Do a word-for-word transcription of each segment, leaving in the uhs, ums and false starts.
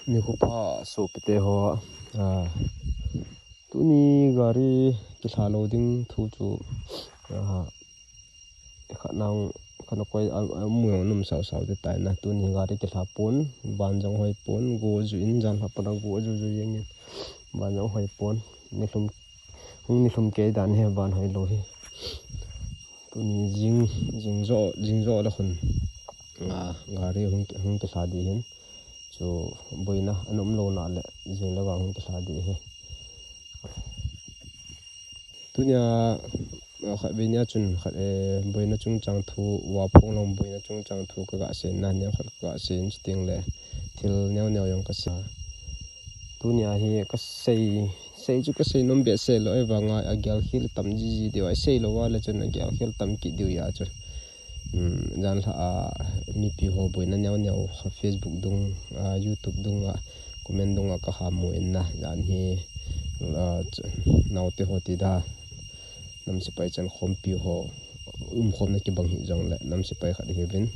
Nikho pha sopite ho, ah, tuni gari kilha lou ding thu chu, ah, khat nang, khat na koi a, a mu jong num sau sau te tai na. Tuni gari kilha pon, van jong hoi pon, go ju in, jan lha pana go ju ju jeng in. Van jong hoi pon, nilhum, hung nilhum kei dan hi van hoi lou hi. Tuni jing, jing jo, jing jo le khun, ah, gari hung, hung kilha di hin. Chu boina ana um lou na le, jing le vang hung kilha di hi. Tunia, ah, khatvei nia chun khat, eh, boina chungchang thu, va phong long boina chungchang thu ka ga sei na, neo khat ka ga sei in, chuting le thil neo neo jong ka sei. Tunia hi ka sei, sei chu ka sei nom behseh lou, ahivanga a gel khel tam ji ji diu, a sei lou va le chun a gel khel tam kit diu ahi chu. Um, jan lha a mipi ho boina neo neo, Facebook dung, ah, YouTube dung a, comment dung a ka ha mu in na, jan hi, ah, ch-, naote ho ti da, nam sepai chan khompi ho, um khomna kibang hi jong le, nam sepai khat hi vin,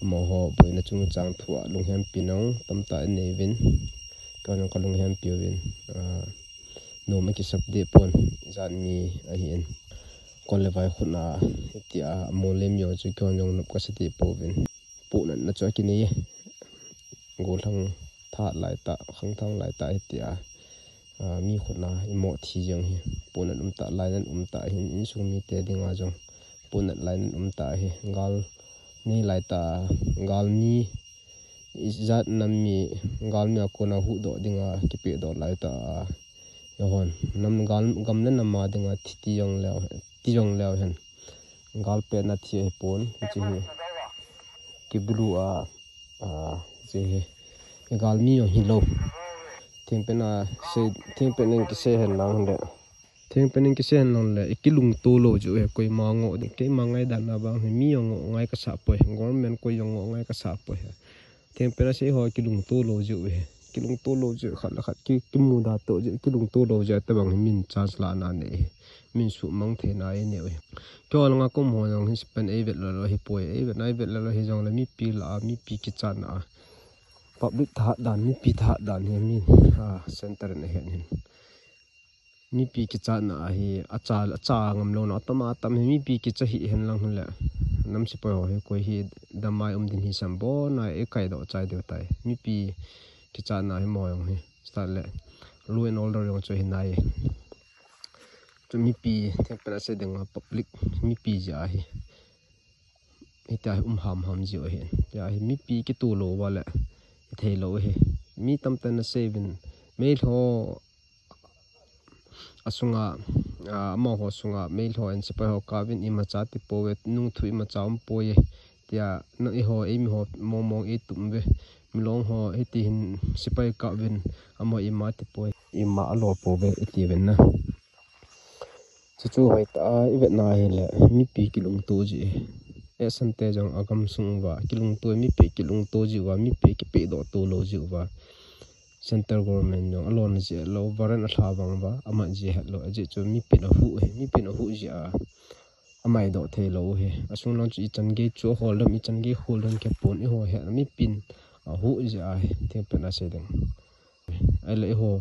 amaho boina chungchang thu a lunghempi nong tamtah in nei vin, ka nong ka lunghempi vin, ah, nom a kisap deh pon, jan mi ahi in. Kol le vai khut na, hitia, a mo le mi ho chu kihon jong nop ka sa deh pouvin. Pohnatna chu a kinei e. Gollhang tha lai tah, khangthang lai tah hitia, ah, mi khut na i mo thi jeng hi. Pohnat um tah, lainat um tah hin, insung mite dinga jong pohnat lainat um tah hi. Gal nei lai tah, gal mi, ijat nam mi, gal mi a kona huhdoh dinga kipehdoh lai tah a, ihon, nam gal, gam le nam a dinga thi ti jong leu, ti jong leu hen. Gal petna thi ahi pon, hiche hi. Kibulu a, a, hiche hi. I gal mi jong hilou. Thingpen a sei, thingpen in kisei hen lang le. Thingpen in kisei hen lang le, i kilungto lou jeh u hi, koima ngoh ding, keima ngaidan a vang hi, mi jong ngoh ngai ka sa poi, government koi jong ngoh ngai ka sa poi. Thingpen a sei ho kilungto lou jeh u hi, kilungto lou jeh u khat le khat, ki, kimuda to jeh u, kilungto lou jeh u tobang hi min chance lahna nei hi, min suhmang theina nei u hi. Keiho langa kom ho jong hi, sipen ei vet lou lou hi poi, ei vet na, ei vet lou lou hi jong le mipi lah a, mipi kichatna a, public thahat dan, mipi thahat dan hi min, ah, center in ahet hin. Mipi kichatna ahi, acha, acha ngam louna, atam atam hi, mipi kicha hi hen lang hile. Nam sepai ho hi, koi hi, damai um din hi sam bon a, i kaidoh chai diu tai. Mipi kichatna hi mo jong hi, start le. Law and order jong chu hi nai. Chu mipi, thingpen a sei dinga public, mipi jeh ahi. Hitia hi um ham ham jeh u ahi. Tia hi mipi kitoh lou va le, i thei lou ahi. Mi tamtah in asei uvin, meilhou a sunga, a, amaho sunga, meilhou in sepai ho kap uvin imacha ti pouve, nungthu imacha um poi e. Tia, na eiho, eimi ho, mong mong i tum uve. Milong ho, hiti hin sepai kap uvin, amaho ima ti poi. Ima alo pouve, i ti uvin na. Chuchu hoitah a i vetna hile, mipi kilungto jeh. Esan te jong agam sung uva, kilungto, mipi kilungto jeh uva, mipi kipehdoh to lou jeh uva. Central government jong alon jeh lou, warrant alha vang uva, ama jeh het lou, ajeh chu mipin ahuh hi, mipin ahuh jeh a, amaidoh thei lou hi. Asung lang chu ichan gei chu ahol dem, ichan gei hol dem kipon, eiho het, mipin ahuh jeh ahi, thingpen a sei ding. Ahile eiho,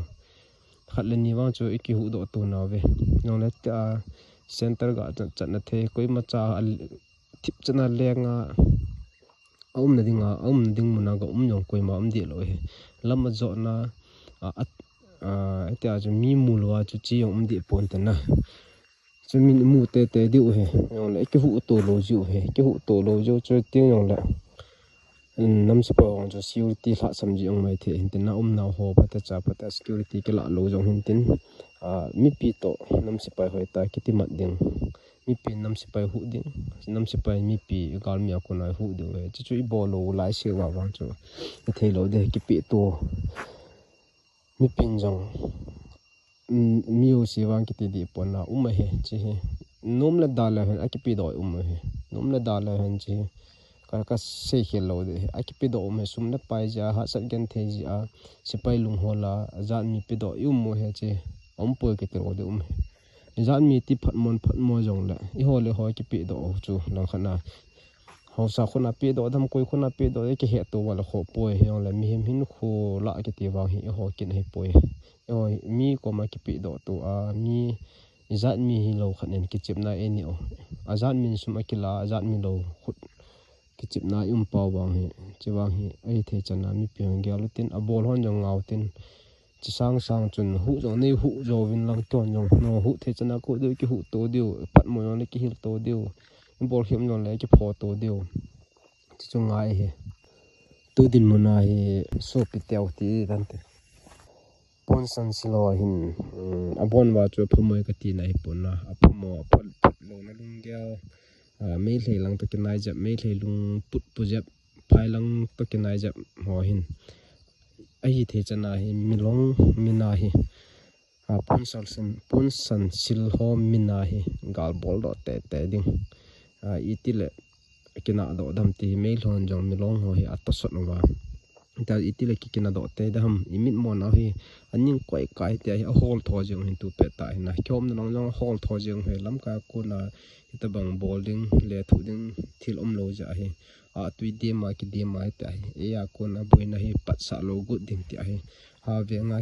khat le ni vang chu i kihuhdoh to nauve. Jongle tia, center ga chat, chatna thei, koimacha a, thipchan a lenga, a umna dinga, a umna ding muna ga um jong koima um deh lou hi. Lam ajotna, a, a, a, tia chu mi mu louva chu che jong um deh pon te na. Chu min imu tete diu hi. Jongle kihuh to lou jiu hi. Kihuh to lou jiu chu ting jongle. Nam sepai ho chu security lhahsam ji jong mai thei hin tin, na umnau ho phatecha, phatecha security kilah lou jong hin tin. A, mipi toh nam sepai hoitah kiti mat ding. Mipi nam sepai huh ding. Nam sepai mipi galmi a kona huh ding. Chuchu ibol lou lai seh uva vang chu. Ithei lou ding kipe to. Mipin jong, mm, mi jouse vang kiti deh pon a um ahi, chi hi. Nom le da leu hen akipedoh um ahi. Nom le da leu hen chi hi. Ka, ka seikhel lou ding ahi. Akipedoh um ahi, sum le pai jeh a, hahsat genthei jeh a, sepai lunghol a, ajat mi pedoh i um u ahi chi. Aumpoi kiti lou ding um ahi. Ijat mi ti phatmo, phatmo jongle, eiho le eiho kipedoh u chu langkhat na. Haosa khun a pehdoh dam, koi khun a pehdoh, i kihetto uva le khoh poi, hijongle mihem hinkho lah kiti vang hi eiho kin ahipoi. Eiho mi koma kipehdoh to a, mi ijat mi hilou khat in kichepna einei u. Ajat min sum akila, ajat mi lou khut kichepna i um pau vang hi, chuvang hi, ahithei chan a mipi hon gel utin, abol hon jong ngah utin, chi sang sang chun, huh jong nei huh jouvin lang, kihon jong, no, huh thei chan a kihuh diu, kihuh to diu, phatmo jong le kihil to diu, ibol khem jong le kipho to diu. Chuchu ngai hi. Tu dinmun a hi sopi teu ti tante. Ponsan sil ho hin, um, abon uva chu aphamo kati nahipon a, aphamo, aphot, phot louna lunggel, ah, Meitei lang toh kinai jep, Meitei lungput pu jep, phai lang toh kinai jep ho hin. Ahithei chan a hi milong min a hi, ah, ponsan sil, ponsan sil ho min a hi gal boldoh tete ding. Ah, itile kinahdoh dam ti hi Meitei hon jong milong ho hi atosot uva. Tia itile ki, kinahdoh tete dam, imitmo na hi aning koi kai tia hi ahol tho jeng u hin tu pet a hin a. Kihomna lang jong ahol tho jeng u hi, lamkai a kon a hitabang bol ding, lethuh ding thil umlou jeh a hi. Atui dem a, kidem a tia hi. Eia kon a boina hi patsah lou got ding tia hi. Ha veng a,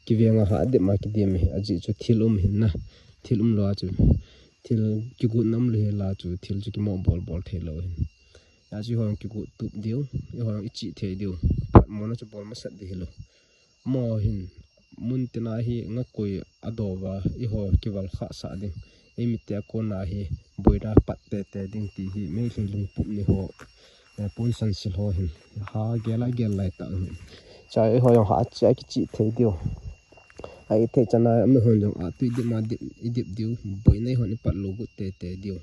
kiveng a ha dem a kidem hi. Ajeh chu thil um hin na. Thil umlou a chu, thil kigotna umlou hel a chu, thil chu kimo bol bol thei lou hin. Hijeh chun eiho jong kigot tup diu, eiho jong ichih thei diu. Phatmo na chu bol masat ding hilou. Amaho hin mun tina hi ngakoi adoh uva, eiho kival khah sah ding, eimite a kon a hi boina pat tete ding ti hi Meitei lungput ni ho, eh, ponsan sil ho hin ha gel a gel lai tah u hin. Chua eiho jong ha chia kichih thei diu. Ahithei chan a amahon jong atui dem a dem, idem diu, boina eihon ipat lou got tete diu.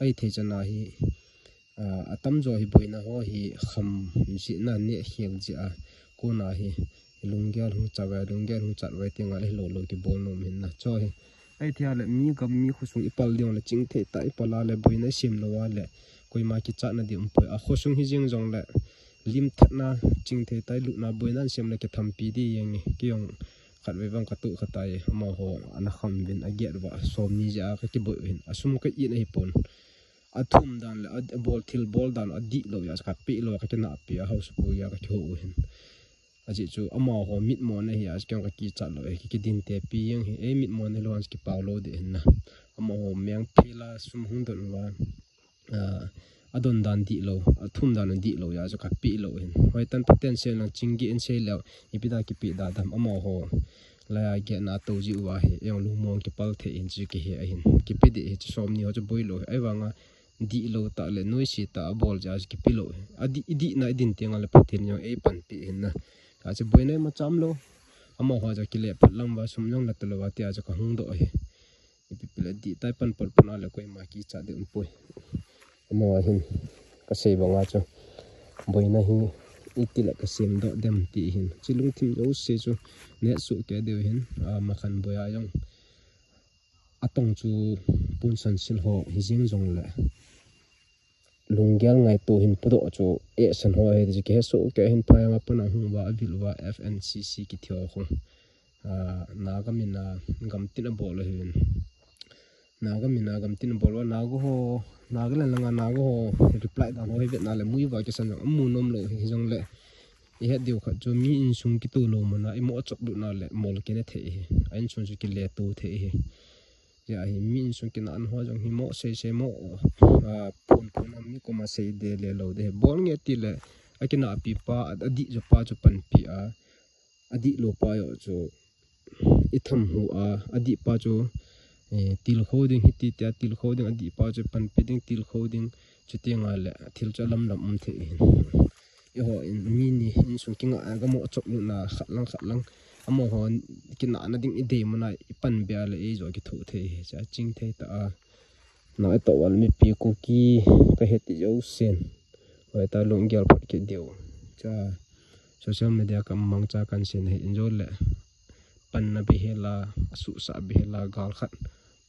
Ahithei chan a hi, ah, atamjo hi boina ho hi kham jeh na, neh khel jeh a kon a hi lunggel hung chat uva, lunggel hung chat uva, ti ngal hilou lou kibol nom hin na. Chu hi ahithei a le mi gam mi khosung ipal ding le chingthei tah ipal a le boina isem lou a le koima kichatna ding umpoi. A khosung hi jeng jongle limthatna, chingthei tah ilutna, boina isem le kithampi ding jeng e. Kei jong khatvei vang katoh kha tai, amaho ana kham uvin, aget uva, somni jeh a kakiboi u hin, asum ka-it ahipon. Athum dan le, a, abol thil bol dan, adih lou jeh a, kapeh lou, kakinahpi a, haosapu jeh a, kakihou u hin. Ajeh chu, amaho mitmo na hi a, kei jong kakichat lou, eh, ki, kidinte pi jeng hi, eh, mitmo na lou a, kipah lou ding hin na. Amaho meng phel a, sum hung don uva, ah, adon dan dih lou, athum dan adih lou jeh a, chu kapeh lou hin. Hoitan potential lang chinggi in sei leu, ipi da kipeh da dam, amaho laiya gehna tou jeh uva hi, ei jong lungmong kipal thei hin chu kihe ahin. Kipe ding hi chu somni ho chu boi lou hi. Ahivanga dih lou tah le noise tah abol jeh a chu kipe lou hi. Adih, idihna idin teng le Pathen in jong eipanpi hin na. Achu boina imacha umlou. Amaho chu kile phat lam uva sum jong la talou va tia chu kahung doh hi. Ipi pi le dih tai pan pot pan a le koima kichat ding umpoi. Amaho hin kasei banga chu boina hi itile kasem doh dem ti hin. Chi lungthim jouse chu neh soh kei diu hin, ah, makhan boi a jong. Atong chu ponsan sil ho hi jeng jongle lunggel ngaito hin podoh chu, eh, san ho hi ti chu kihe soh kei hin, phai a pan a hung uva, avil uva, F N C C kiti ho khu. Ah, Naga min a gamtin abol u hin. Naga min a gamtin abol uva, Naga ho, Nagaland langa Naga ho reply dan ho hi vetna le mu uva kisan jong amu nom lou hi jongle. Ihet diu khat chu mi insung kitoh lou mun a, imo achop lutna le mol kine thei hi. A insung chu kile to thei hi. Hijeh a hi mi insung kinahna ho jong hi mo sei sei mo, ah, phun phun a mi koma sei de le lou de. Bol nge tile, akinahpi pa, a, adih jo pa chu panpi a, adih lou pa jong chu itham hu a, adih pa chu, eh, tilkhou ding hiti tia, tilkhou ding, adih pa chu panpi ding, tilkhou ding, chuti nga le thil chu alam lam um thei hin. Eiho in mi ni insung kingah a gamo achop lutna khat lang khat lang. Amaho kinahna ding idei mun a ipan bia le eijo kithoh thei hi, cha ching thei tah a. Na itoh val mipi Kuki kahet ti jousen. Hoita lunggel phot kit diu. Cha social media ka mangcha kan sen hi injo le. Panna bihela, asuhsah bihela, gal khat.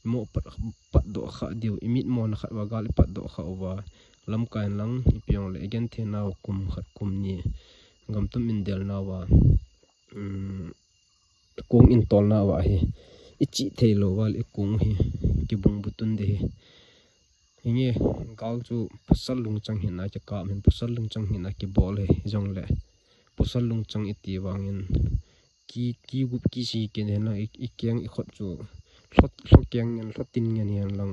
Mo pat, patdoh kha diu, imitmo na khat uva gal ipatdoh kha uva. Lamkai lang, ipi jong le, igenthei nau kum khat kum ni. Gamtum indel nauva. Um, kong intol nauva hi. Ichih thei lou val ikong hi. Kibung butun de hi. Hinge, gal chu pasal lungchang hina kikap hin, pasal lungchang hina kibol hi jongle, pasal lungchang iti vangin ki, ki gup ki si ken hen lang i, i keng i khut chu lhot, lhot keng ngen, lhot tin ngen hen lang.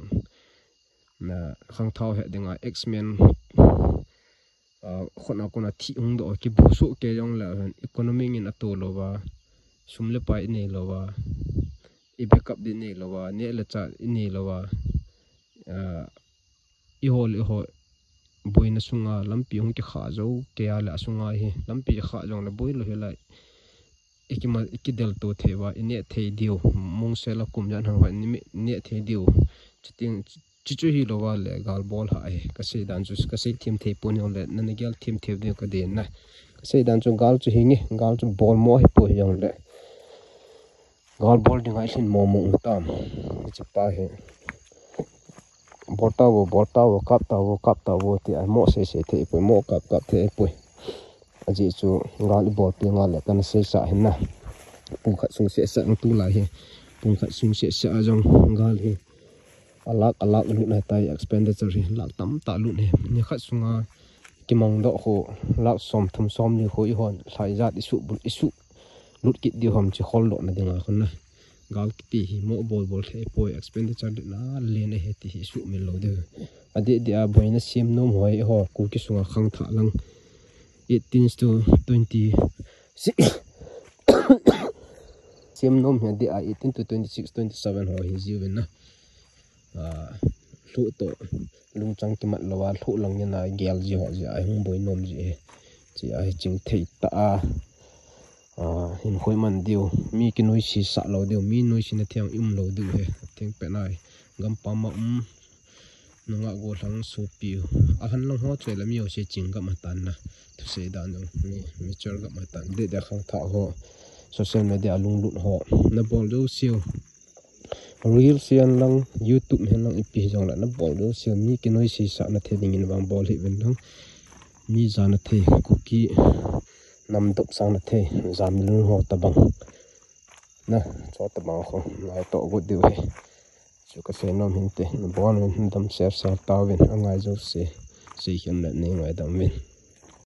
Na khangthah he dinga X-Men, ah, khut na kona thi hung doh kibu suh ke jongle, economy ngin ato louva, sum le pai i nei louva, i backup di nei louva, neh le chah i nei louva, ah, i ho le ho boina sunga lampi hung kikha jou kei a le asunga hi lampi kha jongle boi lou hi lai. I kima, i kidel to thei uva, i neh thei diu, mong sela kum jan hang uva, i neh thei diu. Chuting, chuchu hi louva le gal bol ha hi. Ka sei dan chu, ka sei thim thei pon jongle, nana gel thim thei diu ka den na. Ka sei dan chu gal chu hinge, gal chu bol mo hi poi jongle. Gal bol dinga i lhin mo mo u tam. Hiche pa hi. Bol tauvo, bol tauvo, kap tauvo, kap tauvo, ti a mo sei sei thei poi, mo kap kap thei poi. Ajeh chu gal i bol pi nga le kana sei sa hin na. Pung khat sung sei sa ang tu lai hi. Pung khat sung sei sa a jong gal hi. A lakh, a lakh lut na tai expenditure hi. Lakh tamtah lut hi. Ni khat sunga kimang doh khu lakh som thum som ni khu i hon. Lhai jat i su bul, i su lut kit diu ham chi hol doh na dinga khun na. Gal kiti hi mo bol bol thei poi, expenditure di na len ahi ti hi suhmil lou diu. Adeh deh a boina sem nom ho hi ho Kuki sunga khangthah lang eighteen to twenty-six. Sem nom hi adeh a eighteen to twenty-six, twenty-seven ho hi jiu vin na. Ah, lhuh toh lungchang kimat louva, lhuh lang in a gel ji ho ji a hung boi nom ji hi. Chi a hi ching thei ta a. Ah, hin khoi man diu, mi kinoise sah lou diu, mi noise na theng i um lou diu hi, theng pen ai. Gampam a um, nungah gollhang sopi u. Ahan lang ho choi la mi ho se ching gam atan na. Thusei dan u, mi, mi chor gam atan. Deh deh khangthah ho, social media lunglut ho. Na bol jou siu. Reels hihen lang, YouTube hihen lang ipi hijongle na bol jou siu, mi kinoise sah na thei dingin vang bol hih uvin lang. Mi ja na thei, Kuki nam dopsang na thei, ja mi lung ho tabang. Na, cho tabang ho, nai toh got diu hi. Chu ka sei nom hin te, na bol uvin dam share share tauvin, angai jouse, sei hin le nei ngaidam uvin.